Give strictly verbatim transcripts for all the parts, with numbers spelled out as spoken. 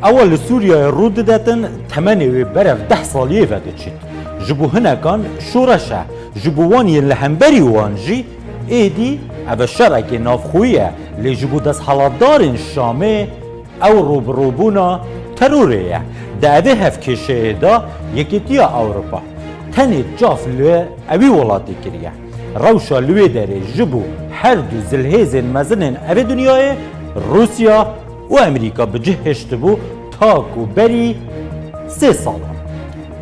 Ewa li Sûriyeyê rû didetin, temenê wê berev deh saliyê ve diçît. Ji bo hinekan şoreş e, ji bo wan yên li hemberî wan jî êdî ev şerekê navxweyî ye, lê ji bo desthilatdarên Şamê ew rûbirûbûna terorê ye. Di evê hevkêşeyê de Yekîtiya Ewropa tenê çav li ewî welatê kiriye. Rewşa li wê derê ji bo her du zilhêzên mezinên evê dinyayê, Rûsya û Amerîka, bi cih hiştibû ta ku berî sê salan.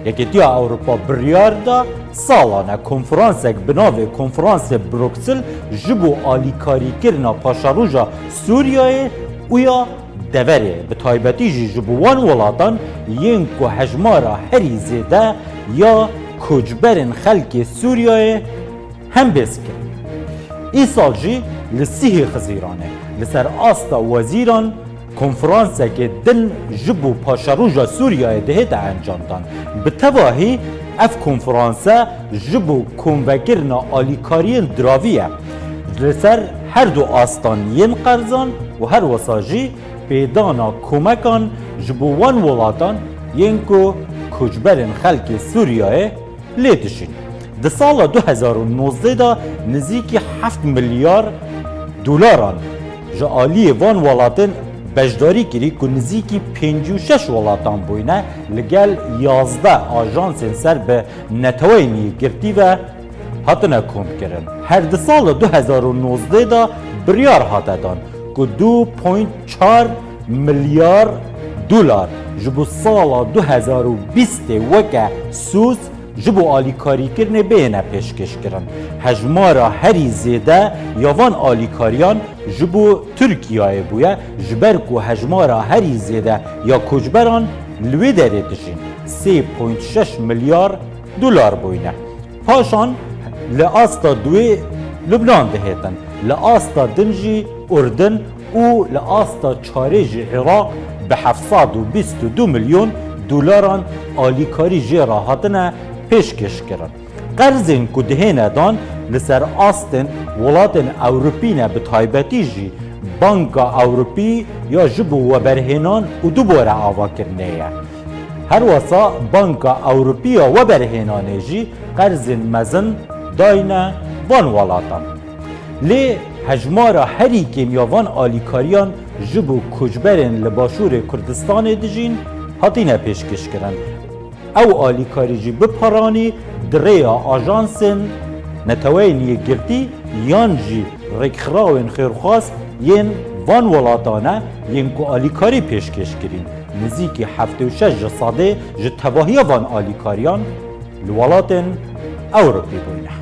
Yekîtiya Ewropa biryar da salane konferansek bi navê Konferansê Bruksel ji bo alîkarîkirina paşeroja Sûriyeyê û ya deverê, bi taybetî jî ji bo wan welatan yên ku hejmara herî zêde ya koçberên xelkê Sûriyeyê hembêz kirin. Îsal jî li sihê Xizîranê li ser asta wezîran konferansekê din ji bo paşeroja Sûriyeyê dihête encamdan. Bi tevahî ev konferanse ji bo komvekirina alîkariyên diravî ye. Li ser her du astan yên qerzan û her wisa jî pêdana komekan ji bo wan welatan yên ku koçberên xelkê Sûriyeyê lê dijîn. Di sala du hezar û nozdeh de nizîkî heft milyar dolaran ji aliyê van welatên beşdarî kirî ku nizîkî pêncî û şeş welatan bûyne, li gel yazdeh ajansên ser bi Neteweyên Yekgirtî ve hatine komkirin. Her di sala du hezar û nozdeh de biryar hate dan ku du point çar milyar dolar ji bo sala du hezar û bîstê weke sûs ji bo alîkarîkirinê bêhêne pêşkêşkirin. Hejmara herî zêde ya van alîkariyan ji bo Tirkiyeyê bûye, ji ber ku hejmara herî zêde ya koçberan li wê derê dijîn, sê point şeş milyar dolar bûyne. Paşan li asta duê Lubnan dihêtin, li asta din jî Urdin û li asta çarê jî Iraq bi heft sed û bîst û du milyon dolaran alîkarî jê re hatine pêşkêşkirin. Qerzên ku dihêne dan li ser astên welatên Ewropî ne, bi taybetî jî Banka Ewropî ya ji bo weberhênan û dubare avakirinê ye. Her wisa Banka Ewropî ya Weberhênanê jî qerzên mezin dayne van welatan. Lê hejmara herî kêm ya van alîkariyan ji bo koçberên li Başûrê Kurdistanê dijîn hatine pêşkêşkirin. Ew alîkarî jî bi paranî di rêya ajansên Neteweyên Yekgirtî yan jî rêkxirawên xêrxwaz yên van welatan e yên ku alîkarî pêşkêş kirîn. Nizîkî heftê û şeş ji sedê ji tevahiya van alîkariyan li welatên Ewropî bûyne.